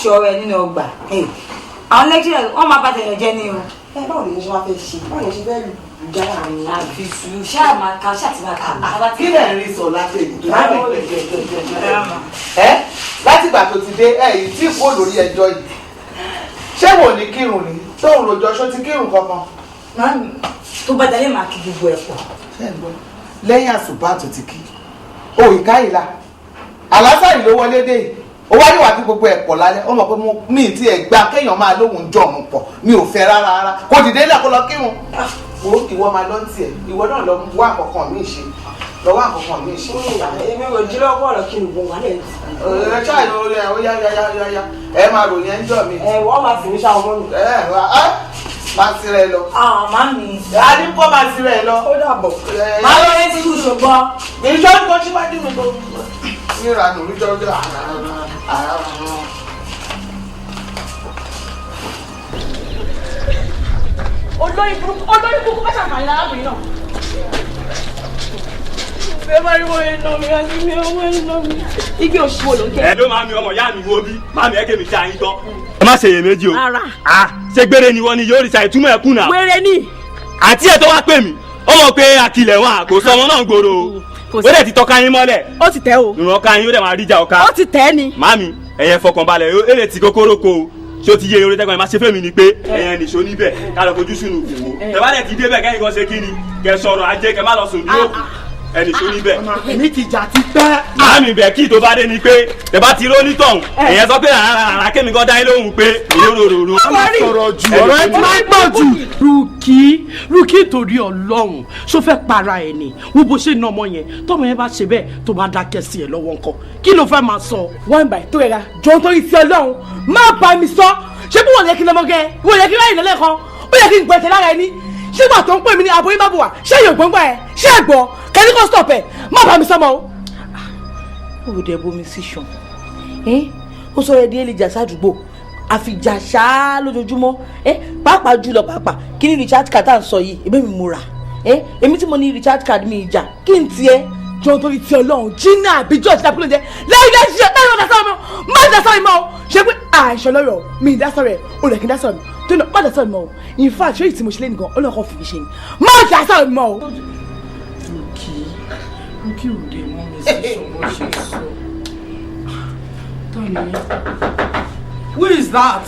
ṣọ́ra ẹ nínú ọgbà. Àwọn lecturer wọ́n máa bá tẹ̀yàn jẹ́ ní o. Ẹ báwo lè ṣe wá fẹ́ ṣe? Báwo lè ṣe fẹ́ lù já láàrin? Àfi sùúrù ṣáà máa ka ṣáà ti máa kà. Kí lẹ̀ ń rí sọ láti èyí tó ẹ látìgbà tó ti dé ẹ yìí tí kò lórí ẹjọ́ yìí, ṣé wò ní kírun ni tóun rojọ́? Ṣó ti kírun kankan? Màámi, tó bá dalẹ̀ máa kí gbogbo ẹ̀ pọ̀. Ṣé ń gbọ́, lẹ́yìn àsùbá tó ti kí o ìkáyìlá àlásàrì ló wọlé dé yìí, ó wá níwà kí gbogbo ẹ̀ pọ̀ lálẹ́. Ó mọ̀ pé mi ti ẹ̀ gba kéèyàn máa lóhùn jọ òun pọ̀, mi ò fẹ́ rárá rárá. Kò dìde lẹ̀ kó lọ kírun. Wo, ìwọ máa lọ tiẹ̀, ìwọ náà lọ wá àkọ́kọ́ mi ṣe, lọ wá àkọ́kọ́ mi ṣe. Èmi ò jí lọ́wọ́ ọ̀rọ̀ kí n gbọ̀n wálẹ̀. Ẹ ṣáà ló rẹ ó yá yá yá yá yá, ẹ máa ròyìn ẹ ń jọ mi. Ẹ wọ́n máa fi mí ṣáà ọmọ mi. Ẹ wá ẹ máa tirẹ̀ lọ. Màámi. A ní kó máa tirẹ̀ lọ. Ó dàbọ̀. Màá lọ rí sùúrù ṣùgbọ́n. Ìjọ ń kọ́ síwájú mi tó níranù ríjọ́ jọ. Olórí burúkú, olórí burúkú bá ṣàǹfààní arábìnrin náà. Bẹ́ẹ̀ bá rí wọ́n yẹn nà mí àti mi ọmọ yẹn nà mí. Igi òṣìwò ló ń kẹ́. Ẹ ló máa mi ọmọ ìyá mi wo bí máa mi ẹ kémi já yín tán. Ẹ má ṣe iyèméjì o. Rárá. Ah, ṣé gbére ni wọ́n ni yóò rí sa ìtumọ̀ ẹ̀kú náà. Wéré ni. Àǹtí ẹ̀ tó wá pè mí, ó mọ̀ pé akilẹ̀ wọn kò sọ ọmọ náà gbòòrò o. Kò sí. Ó dẹ̀ ti tọ́ka yín mọ́lẹ̀. Ó ti tẹ́ o. Ìrùn ọ̀ka yín ó dẹ̀ máa ríjà ọ̀ka. Ó ti tẹ́ ni. Màámi, ẹ̀yẹ fọkànbalẹ̀, ó lè ti kókóró ko o. Ṣé o ti yé orí tẹ́gbọ̀n ẹ̀ máa ṣe fẹ́mi ni pé ẹ̀yẹn nìṣó níbẹ̀ ká lọ fojú sùnù kù wò. Tẹ bá dẹ̀ ti débẹ̀ kẹ́yìn kan ṣe kí ni kẹ sọ̀rọ̀ ajé kẹ má lọ sùn bí òkú ẹ̀ nìṣó níbẹ̀. Èmi ti jà ti pẹ́. Màámi, bẹ̀ kí tó bá dé ni pé tẹ bá ti ró nítọ̀hún ẹ̀yẹn sọ pé rárá kémi kan dá yín lóhùn pé róróróró. Sọ̀rọ̀ jù, ọ̀rọ̀ ẹ ti máa ń pọ̀ jù. Rúkì, Rúkì, torí Ọlọ́run, ṣó fẹ́ para ẹ̀ ni? Wo bó ṣe na ọmọ yẹn, tọmọ yẹn bá ṣe bẹ́ẹ̀ tó bá dákẹ́ sí ẹ lọ́wọ́ ńkọ́, kí ló fẹ́ máa sọ? One by tó yẹra jọ nítorí ti Ọlọ́run, má bá mi sọ. Ṣé bí wọ́n yẹ kí n lọ́mọgẹ́, wọ́n yẹ kí n ráyè lẹ́lẹ́kan, ó yẹ kí n gbẹ̀tẹ̀ lára ẹni? Ṣé gbà tó ń pè mí ní aboyún bá bò wá, ṣé yóò gbọ́ngbà ẹ? Ṣé ẹ gbọ́ kẹ́ni kò stop ẹ, má bá mi sọ mọ́ o. Ó dẹ̀ bomi sí ṣan, ó sọ̀rọ̀ ẹ̀ di èlìjà sádùúgbò àfìjà ṣáá lójoojúmọ́, pàápàá jùlọ pàápàá kí ni recharge card tá à ń sọ yìí? Èmi mi mo rà, èmi tí mo ní recharge card mi ìjà kí n tiẹ̀. Jọ nítorí ti Ọlọ́run, Gina àbí George dábìlì ló jẹ lẹ́yìn lẹ́yìn ṣe lẹ́yìn ọ̀dà sọ̀rọ̀ mọ́, má dá sọ̀rọ̀ mọ́ o. Ṣé pé àìsàn lọ́rọ̀ mi ìdá sọ̀rọ̀ ẹ̀ o lè kí n dá sọ̀rọ̀ mi tó ní má dá sọ̀rọ̀ mọ́ o. In fact, ṣé èyí tí mo ṣe lé nìkan Ọlọ́run kan fi ṣe ni, má dá sọ̀rọ̀ mọ́ o. Rúkì, Rúkì, òde mọ́ mi sí sọ bó ṣe sọ. Tani? Who is that?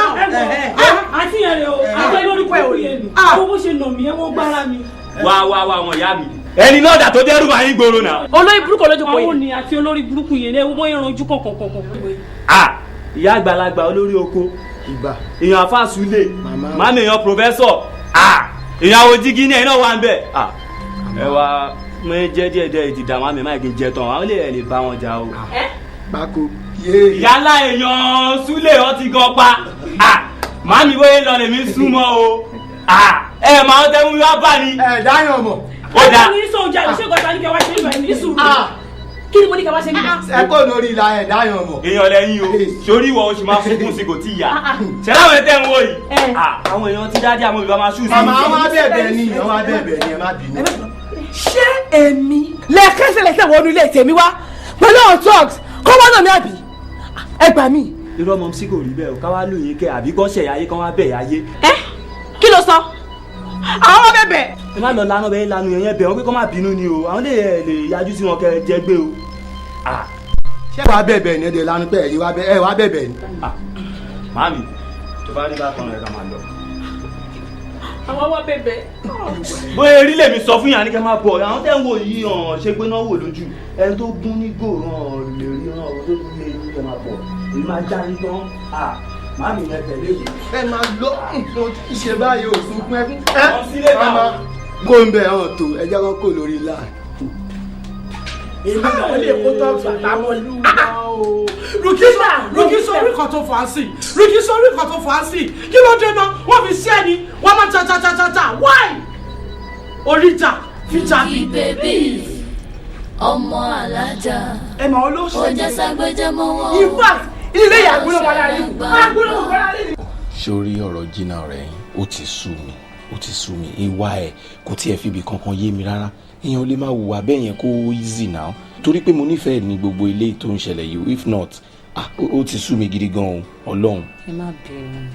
Àǹtí yẹn rè o, àti lórí kúkú yẹn ni owó bó ṣe nà mí ẹ wọ́n gbára mi. Wá wá wá, àwọn ìyá mi. Ẹni náà dà tó dẹ́rù bá yín gbòòrò náà. Olórí burúkú olójókòó yìí. Àwọn ni àti olórí burúkú yẹn ni wọ́n ń ranjú kọ̀ọ̀kọ̀ọ̀kọ̀. Ah, ìyá àgbàlagbà olórí oko, èèyàn àfàsúlẹ̀, màmí èèyàn pòfẹ́sọ̀, ah, èèyàn àwọn jígí ní ẹ̀yin náà wà ń bẹ̀. Ah, ẹ wá mo ń jẹ́ díẹ̀ díẹ̀ ìdìdà màmí má kí n jẹ tán, àwọn lè lè bá wọn jà o. Báko yéé. Yálà èèyàn súlẹ̀ ọ ti gan pa. Ah, màmí bóyá lọ lèmi súnmọ́ o. Ah, ẹ máa ń tẹ́ mú wá bá ni. Ẹ dáyọ̀ mọ̀. Ó dáa. Ní sọ̀jà ìṣègùn ní kẹwàá ṣe nígbà ní sùúrù. Kí ni mo ní kẹwàá ṣe nígbà? Ẹ kò lórí ìlà ẹ dáyọ̀ mọ̀. Èèyàn lẹ́yìn o, sórí ìwọ oṣù máa sunkún sí kò tí ì yá ṣẹlẹ àwọn ẹtẹ ń wò yìí. Ah, àwọn èèyàn ti dájú àwọn olùbá máa ṣù sí. Màmá, àwọn abẹ́ẹ̀bẹ̀ ni, àwọn abẹ́ẹ̀bẹ̀ ni, ẹ má bínú. Ṣé èmi lẹ́ẹ̀kẹ́sẹ̀lẹ́sẹ̀ wọnú ilé tèmi wá pẹ̀lú àwọn thugs kó wọ́n nà mí àbí? Ẹ gbà mí. Irọ́ ọmọ sí kò rí bẹ́ẹ̀ o, ká wá lóye kẹ́ àbí kọ́ ṣẹ̀yà ayé kán wá bẹ̀ ayé. Ẹ kí ló sọ? Àwọn ọmọ bẹ̀bẹ̀. Ẹ má lọ lánàá bẹ́ẹ̀ lanu yẹn bẹ̀ wọ́n pé kọ́ má bínú ni o, àwọn lè yájú sí wọn kẹ́ jẹ́ gbé o. Ah, Ṣé wàá bẹ̀bẹ̀ ni? Ẹ dẹ̀ lanu pé ẹ̀yin wá bẹ̀ ẹ wá bẹ̀bẹ̀ ni. Ah, màámi, tó bá rí bákan rẹ̀ ká máa lọ. Àwọn wá bẹ̀bẹ̀. Bóyá eré lèmi sọ fún yàrá ní kẹ́ máa bọ̀, àwọn tẹ́ ń wò yìí hàn ṣe pé náà wò lójú ẹni tó gún ní gòràn lè rí hàn ó tó lé ní kẹ́ máa bọ̀, èyí máa já yín tán. Ah, màámi yẹn tẹ̀lé mi. Ẹ máa lọ nǹkan ṣe báyìí ò sunkún ẹkún. Ẹ Wọ́n sílé náà. Màmá kó ń bẹ̀ hàn tó ẹ jẹ́ kó kó lórí ìlà. Èmi náà lè kó tọ́jú àtàwọn ìlú wa o. Rúkì sọ, Rúkì sọ orí kan tó fà á sí. Rúkì sọ orí kan tó fà á sí. Kí ló dé náà? Wọ́n fi ṣẹ́ ni, wọ́n máa cha cha cha cha cha. Why? Oríjà fíjà Kí bí. Bébì ọmọ alájà Ẹ mà olóṣèlú. ó jẹ́ ságbẹ́jẹ́ mọ́wọ́. In fact, ilé ìyàgbọ́n wà láàrin. Àgbọ̀n wà láàrin. Sórí ọ̀rọ̀ jìnnà rẹ̀ yín, ó ti sú mi. Ó ti sú mi. Ìwà ẹ̀ kò tiẹ̀ fi ibì kankan yé mi rárá. Èèyàn lè máa hùwà bẹ́ẹ̀ yẹn kó easy now, torí pé mo nífẹ̀ẹ́ ní gbogbo ilé tó ń ṣẹlẹ̀ yìí. If not, ah, ó ti sú mi gidi gan o, Ọlọ́run. Ẹ má bínú,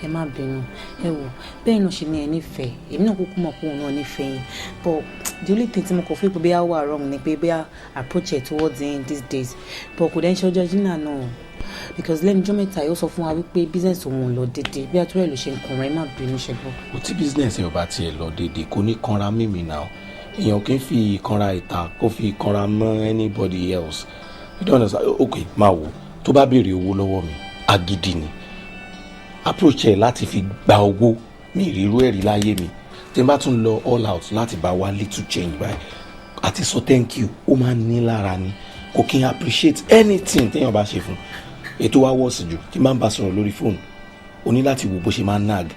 ẹ má bínú. Ẹ wò, bẹ́ẹ̀ náà ṣe ni ẹ nífẹ̀ẹ́. Èmi náà kúkú mọ̀ pé òun náà nífẹ̀ẹ́ yín, but the only thing tí mo kàn feel pé bóyá wà wrong ni pé bóyá approach ẹ̀ towards him these days, but kò dẹ́ ń ṣe ọjọ́ jìnnà náà, because lẹ́nu ọjọ́ mẹ́ta yóò sọ fún wa wípé business òun ò lọ déédéé, bí àtúrẹ̀ ló ṣe ń kùnrin. Ẹ má bínú, ṣẹ́gbọ́n. Kò tí business ẹ̀ ò bá tiẹ̀ lọ déédéé, kò ní kanra mímì náà. Èèyàn kì í fi ìkanra ìta kó fi ìkanra mọ́ anybody else, you don't understand? Ok, máa wò, tó bá béèrè owó lọ́wọ́ mi, agídí ni approach ẹ̀ láti fi gba owó. Mi ìrírú ẹ̀rí láyé mi. Tí n bá tún lọ all out láti bá wa little change báyìí àti sọ thank you, ó máa ń ní lára ni. Kò kí n appreciate anything téèyàn bá ṣe fún. Ètò wa wọ́ọ̀sì jù, tí n bá ń bá sọ̀rọ̀ lórí fóònù, o ní láti wo bó ṣe máa ń nag,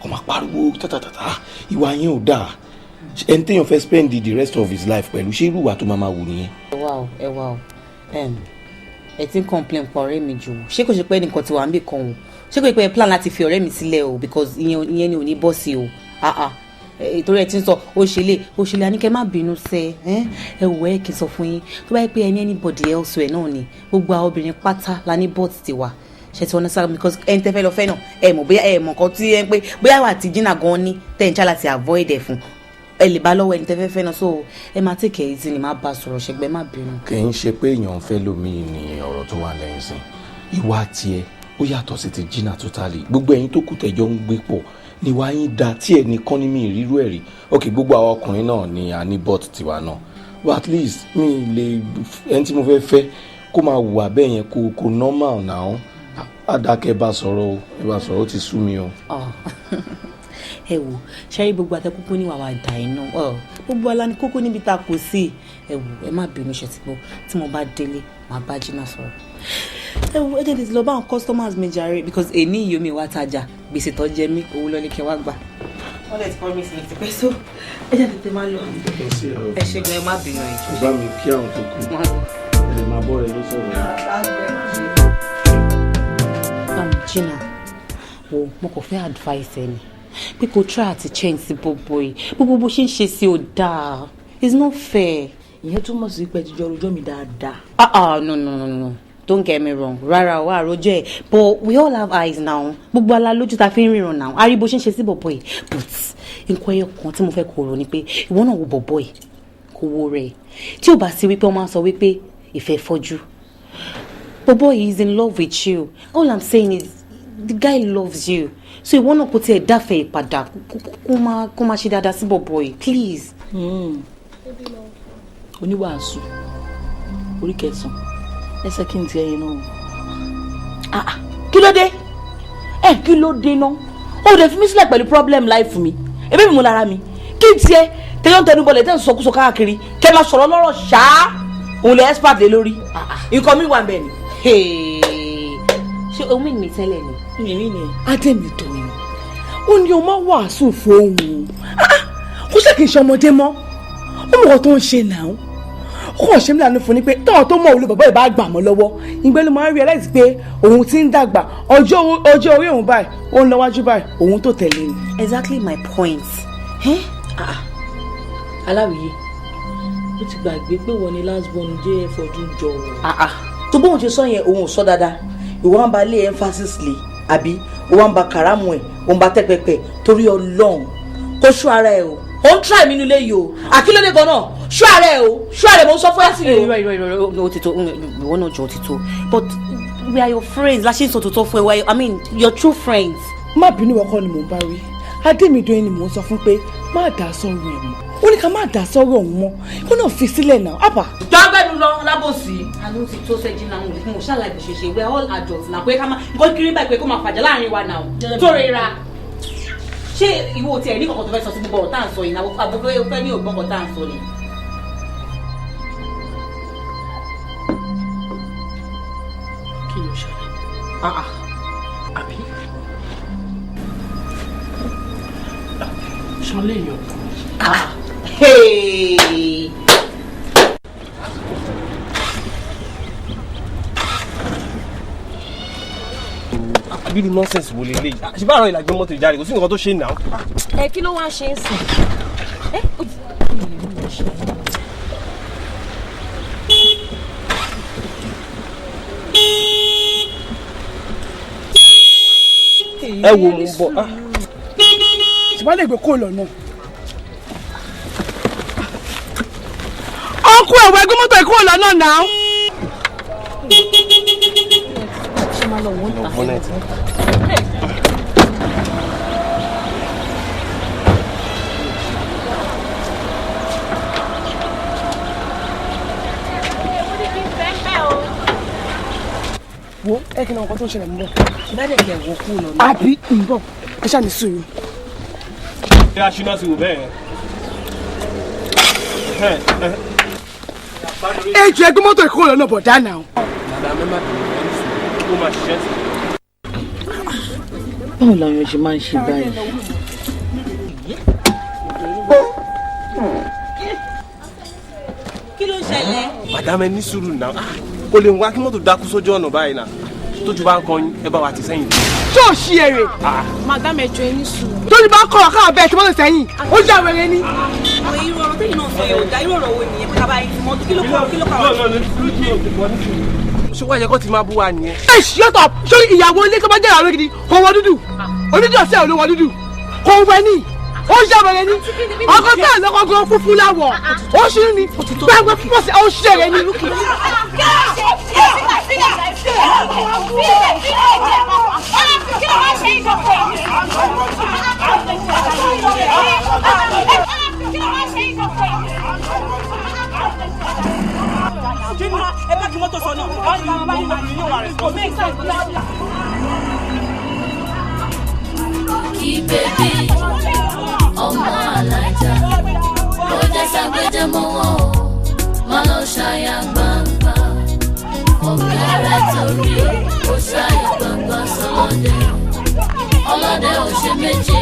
kò máa pariwo tátàtàtà. Ìwà yẹn ò dáa. Ẹni téèyàn fẹ́ spend the rest of his life pẹ̀lú, ṣé irú ìwà tó máa máa wù nìyẹn? Ẹ wá o, ẹ wá o. Ẹ ti ń complain pa ọ̀rẹ́ mi jù. Ṣé kò ṣe pé nǹkan ti wà níbì kan o? Ṣé kò ṣe pé ẹ plan láti fi ọ̀rẹ́ mi sílẹ̀ o? Because ìyẹn ni ò ní bọ́ sí o. Ah ah, ìtorí ẹ ti ń sọ ó ṣe lè ó ṣe lè. Àníkẹ́, má bínú sẹ́ ẹ. Ẹ wò, ẹ kì í sọ fún yín, tó bá yẹ pé ẹ ní anybody elsewhere náà ni, gbogbo àwọn obìnrin pátá la ní but tiwa ṣe ti understand, because ẹni tẹ́ fẹ́ lọ fẹ́ náà, ẹ mọ̀ bóyá ẹ mọ̀ nǹkan tí ẹ ń pé bóyá wà tí jìnnà gan ni tẹ́ ń ṣá láti avoid ẹ̀ fún ẹ lè bá lọ́wọ́ ẹni tẹ́ fẹ́ fẹ́ náà. So ẹ máa take it easy ni, má bá a sọ̀rọ̀ ṣẹgbẹ́, má bínú. Kì í ṣe pé èèyàn ń fẹ́ lómi ní ọ̀rọ̀ tó wà lẹ́yìn sí. Ìwà tiẹ̀ ó yàtọ̀ sí ti Gina totally. Gbogbo ẹ̀yin tó kù tẹ̀jọ́ ń gbé pọ̀ níwá yín da tí ẹ̀ nìkan ní mi ìrírú ẹ̀ rí. Ok, gbogbo àwọn ọkùnrin náà ni a ní but tiwa náà, but at least mi lè ẹni tí mo fẹ́ fẹ́ kó máa hùwà bẹ́ẹ̀ yẹn, kò normal now. Àdàkẹ́, bá sọ̀rọ̀ o, ẹ bá sọ̀rọ̀, ó ti sú mi o. Ẹ wò, ṣẹ́rí gbogbo àtẹkùkù ní wàwà dà iná, gbogbo ala ní kókó níbi tá a kò sí. Ẹ wò, ẹ má bínú, ṣe ti gbọ́? Tí mo bá délé, màá bá Gina sọ̀rọ̀. Ẹ wò, ẹ jẹ́ tètè lọ bá àwọn customers mi jàre, because èní yìí omi wá tajà, gbèsè tó jẹ mí, owó lọ́lé kí wá gbà. Wọ́n lè ti promise mi ti pẹ́, so ẹ jẹ́ tètè máa lọ. Ẹ ṣe gan, ẹ má bínú, ẹ jọ̀ọ́. Bá mi kí àwọn tó kù, ẹ lè máa bọ́ rẹ ló sọ̀rọ̀. Gina, wo, mo kò fẹ́ advice ẹ ni pé kò try àti change sí gbogbo yìí. Gbogbo bó ṣe ń ṣe sí ò dáa, it's not fair. Ìyẹn túmọ̀ sí pé jíjọ rojọ́ mi dáadáa. Ah ah, no, no, no, no, don't get me wrong, rárá o, àròjọ ẹ, but we all have eyes now. Gbogbo ala lójú ta fi ń ríran now. A rí bó ṣe ń ṣe sí bọ̀bọ̀ yìí, but nǹkan ẹyọ kan tí mo fẹ́ kó rò ni pé ìwọ náà wo bọ̀bọ̀ yìí, kó wo rẹ̀, tí ò bá sí wípé wọ́n máa ń sọ wípé ìfẹ́ fọ́jú, bọ̀bọ̀ yìí is in love with you. All I'm saying is the guy loves you, so ìwọ náà kò tiẹ̀ dáfẹ́ ìpadà, kó má ṣe dáadáa sí bọ̀bọ̀ yìí, please. Oníwàásù orí kẹsàn-án ẹsẹ̀ kí n ti ẹyin náà. Ah ah, kí ló dé ẹ? Kí ló dé náà? Ó dẹ̀ fi mí sílẹ̀ pẹ̀lú problem life mi. Ebi mi mú lára mi kí n tiẹ̀ tẹ́yọ̀ ń tẹnu bọ̀lẹ̀ tẹ́ ń sọkúsọ káàkiri, kẹ́ máa sọ̀rọ̀ lọ́rọ̀ ṣáá, òun lè expert lé lórí nǹkan mi wà ń bẹ̀ ni. Ṣé omi mi tẹ́lẹ̀ ni? Mi mi ni. Adémidòyìn, ó ní o máa wàásù fóun. Kó ṣe kì í ṣe ọmọdé mọ́, ó mọ̀ ọ́ tó ń ṣe náà. Ó kàn ṣe mí lànà fún ni pé táwọn tó mọ̀ òun bàbá ìbá gbà mọ́ lọ́wọ́ ìgbẹ́ ló máa ń realize pé òun ti ń dàgbà, ọjọ́ orí òun báyìí ó ń lọ́wájú báyìí, òun tó tẹ̀lé ni. Exactly my point. Aláwìyé, ó ti gbàgbé pé wọ́n ní last born jẹ́ ẹ̀fọ́dún jọ. Tó bóun ṣe sọ yẹn, òun ò sọ dáadáa. Ìwọ ń ba lé emphasis lé, àbí òun ń ba kàrámù ẹ̀, òun ba tẹ́pẹpẹ. Torí Ọlọ́run, kó ṣọ́ ara ẹ̀ o. Ó ń try mi nílé yìí o. Àkílódé gan-an? Ṣọ́ ara ẹ̀ o, ṣọ́ ara ẹ̀, mo ń sọ fún ẹ̀ sí o. Irọ́, irọ́, irọ́, ó ti tó. Ìwọ náà jọ, ó ti tó. But we are your friends la ṣe ń sọ tòótọ́ fún ẹ. I mean, your true friends. Má bínú, ọkọ ni mò ń bá wí. Adémidòyìn ni mò ń sọ fún pé má dá sọ̀rọ̀ ẹ̀ mọ́. Ó ní ká má dá sọ̀rọ̀ òun mọ́, kó náà fi sílẹ̀ náà ábà. Jọ́gbẹ́nu lọ lábòsí. Àánú ti tó sẹ́jí náà, mo ṣàlàyé bó ṣe ṣe. We are all adults náà, pé ká má nǹkan kiri báyìí pé kó máa fàjà láàrin wa náà tó rira. Ṣé ìwọ tiẹ̀ ní kankan tó fẹ́ sọ sí gbogbo ọ̀rọ̀ tá à ń sọ yìí náà? Àbúrò fẹ́ ní ògbọ́n kan tá à ń sọ ni. Kí ló ṣẹlẹ̀? Àbí ṣọlẹ̀ èèyàn kan? Hey! Àbí irú nonsense wo leléyìí? Ṣé bá àárọ̀ ìlàgbé mọ́tò ìjáde, kò sí nǹkan tó ṣe náà. Ẹ kí ló wá ṣe é sìn? Ẹ ó ti Ẹ wo, mo ń bọ̀. Ṣùgbọ́n lè gbé kó lọ́nà. Ọkọ ẹ̀wọ̀, ẹgbẹ́ mọ́tò ìkó lọ́nà náà. Ṣe máa lọ wọ́n ta. Bonnet. Wo, ẹ kí ni ọkọ tó ń ṣẹlẹ̀, mú bọ̀. Ìbádẹ́ kẹ̀ wọ kú lọ́nà. Àbí ń bọ̀, ẹ ṣáà ní sùúrù. Ṣé aṣínà ti wò bẹ́ẹ̀? Ẹ jù, ẹgbẹ́ mọ́tò ìkó lọ́nà bọ̀ dáná. Dàdà mẹ́mà bẹ̀rẹ̀ ní sùúrù, ó máa ṣiṣẹ́ sí. Báwo làwọn èèyàn ṣe máa ń ṣe báyìí? Kí ló ń ṣẹlẹ̀? Madam, ẹ ní sùúrù náà. Kò lè wá kí mọ́tò dákú sójú ọ̀nà báyìí náà. Tójú bá ń kan yín, ẹ bá wa ti sẹ́yìn. Ṣé ò ṣí èrè? Madam, ẹ jọ̀ọ́, ẹ ní sùúrù. Tójú bá kọ̀ ọ̀ká bẹ́ẹ̀ tí mọ́tò sẹ́yìn, ó já wẹ̀rẹ̀ ni. Àwọn irú ọ̀rọ̀ tẹ́yìn náà sọ yẹn ò dá. Irú ọ̀rọ̀ wo nìyẹn pé ká bá yín fi mọ́tò? Kí ló kọ́, kí ló kọ́ àwọn? Ṣé wàá yẹ kó ti máa bú wa nìyẹn? Ẹ shut up! Ṣé ìyàwó ilé tó bá jẹ́ ìyàwó gidi kò wọ dúdú? Onídìí ọ̀sẹ̀ ò ló wọ dúdú, kò wẹ ní, ó ṣe wẹ̀rẹ̀ ni. Ọkọ tẹ̀ lọ́kọ̀ gan funfun láwọ̀, ó ṣì ní gbàgbé fúnpọ̀ sí, ó ṣe rẹ̀ ni. Ẹ bá kí mọ́tò sọ náà. Kò make sense. Kí bébí ọmọ alájà ó jẹ́ sàgbéjẹ́ mọ́wọ́ o, má lọ ṣàyà gbangba ọ̀kẹ́rẹ́, torí ó ṣàyà gbangba sọlọ́dẹ, ọlọ́dẹ ò ṣe méjì,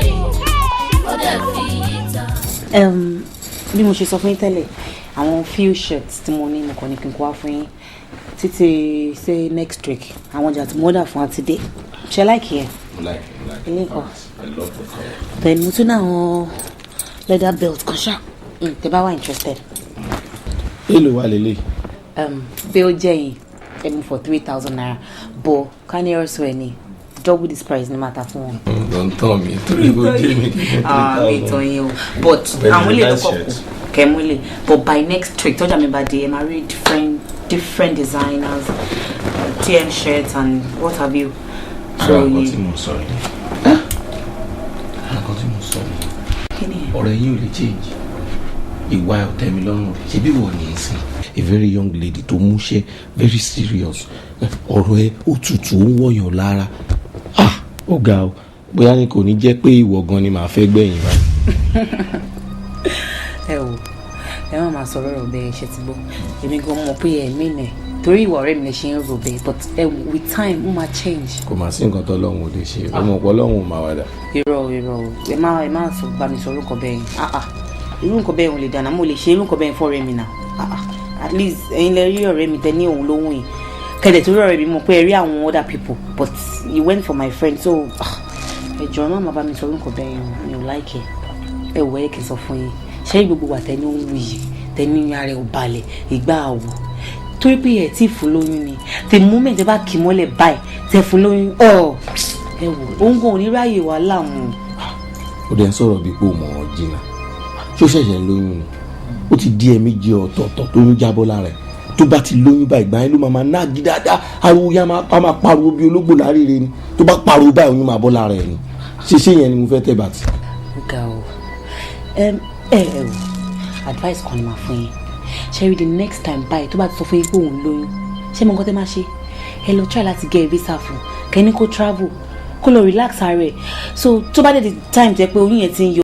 ó dẹ̀ fi yí ta. Bí mo ṣe sọ fún yín tẹ́lẹ̀, àwọn few shirts tí mo ní, mo kàn ní kí n kó wá fún yín títí say next week. Àwọn ọjà tí mo order fún àti dé. Ṣe like yẹn? Mo like, mo like. Ilé nǹkan. I love the colour. Then mo tún ní àwọn leather belt kan ṣá, tẹ́ bá wà interested. Èló wà lélẹ̀? Bí ó jẹ́ yìí, ẹ mú for ₦3,000, but kanye elsewhere ni, double this price ni màá ta fún wọn. Ló ń tàn mí torí kò jẹ́ mi kí n Ah, mi tàn yín o, but àwọn ilé ló kọ̀ kù kẹ́mú lè, but by next week tọ́jà mi bá dé, ẹ máa rí different different designers, TM shirts and what have you. Ara nǹkan tí mo sọ yìí, ara nǹkan tí mo sọ yìí, ọ̀rọ̀ yín ò lè change. Ìwà ẹ̀ ò tẹ́ mi lọ́rùn rẹ̀. Ṣebí wọ̀ ní í sìn, a very young lady tó múṣẹ́ very serious, ọ̀rọ̀ ẹ ó tutù, ó ń wọ̀yàn lára. Ah, ó ga o. Bóyá ni kò ní jẹ́ pé ìwọ gan ni màá fẹ́ gbẹ̀yìn báyìí. Ẹ wò, ẹ má máa sọ̀rọ̀ ọ̀rọ̀ bẹ́ẹ̀. Ṣe ti gbọ́? Èmi gan mọ̀ pé ẹ̀mí nẹ̀ torí ìwà ọ̀rẹ́ mi lè ṣe ń rò bẹ́ẹ̀, but ẹ wò, with time ó máa change. Kò mà sí nǹkan tó lọ́hùn ò lè ṣe. Ọmọ ọ̀pọ̀ lọ́hùn ò máa wàdà. Irọ́, irọ́, ẹ má sọ bá mi sọ orúkọ bẹ́ẹ̀ yẹn. Ah ah, irú nǹkan bẹ́ẹ̀ ò lè dáná. Mo lè ṣe irú nǹkan bẹ́ẹ̀ fọ́ọ̀rẹ́ mi náà? Ah ah, at least ẹ̀yin lẹ rí ọ̀rẹ́ mi tẹ ní òun lóhùn yìí. Kẹ̀dẹ̀ tó rí ọ̀rẹ́ mi, mọ̀ pé ẹ rí àwọn other people, but you went for my friend, so ah, ẹ jọ̀ọ́, ẹ má má bá mi sọ orúkọ bẹ́ẹ̀ yẹn, mi ò like ẹ. Ẹ wọ, ẹ kì í sọ fún yín ṣé gbogbo wa tẹ ní ó ń wù yìí, tẹ ní ara ẹ ò balẹ̀ ìgbà àwò, torí pé ẹ tí fún lóyún ni. The moment ẹ bá kì í mọ́lẹ̀ báyìí, tẹ fún lóyún ọ, ẹ wò, òun gan ò ní ráyè wàhálà mu. Ó dẹ̀ ń sọ̀rọ̀ bíi pé ó mọ̀ ọ́ jìnnà. Ṣó ṣẹ̀ṣẹ̀ ń lóyún ni? Ó ti di ẹ̀ẹ̀mejì ọ̀tọ̀ọ̀tọ̀ tó ń jábọ́ lára ẹ̀. Tó bá ti lóyún báyìí, ìgbà yẹn ló máa náàgì dáadáa. Ariwo yẹn á máa pariwo bí ológbò láríire ni. Tó bá pariwo báyìí, oyún máa bọ́ lára ẹ̀ ni. Ṣeṣe yẹn ni mo fẹ́ tẹ̀ bàtì. Ó ga o. Ẹ ẹ wò, advice kan ni màá fún yín. Ṣe rí, the next time báyìí tó bá ti sọ fún yín pé òun lóyún, ṣé mo nǹkan tẹ́ máa ṣe? Ẹ lọ try láti get visa fún kẹ́ni, kó travel, kó lọ relax ara ẹ̀, so tó bá dé the time tẹ́ pé oyún yẹn ti ń yọ.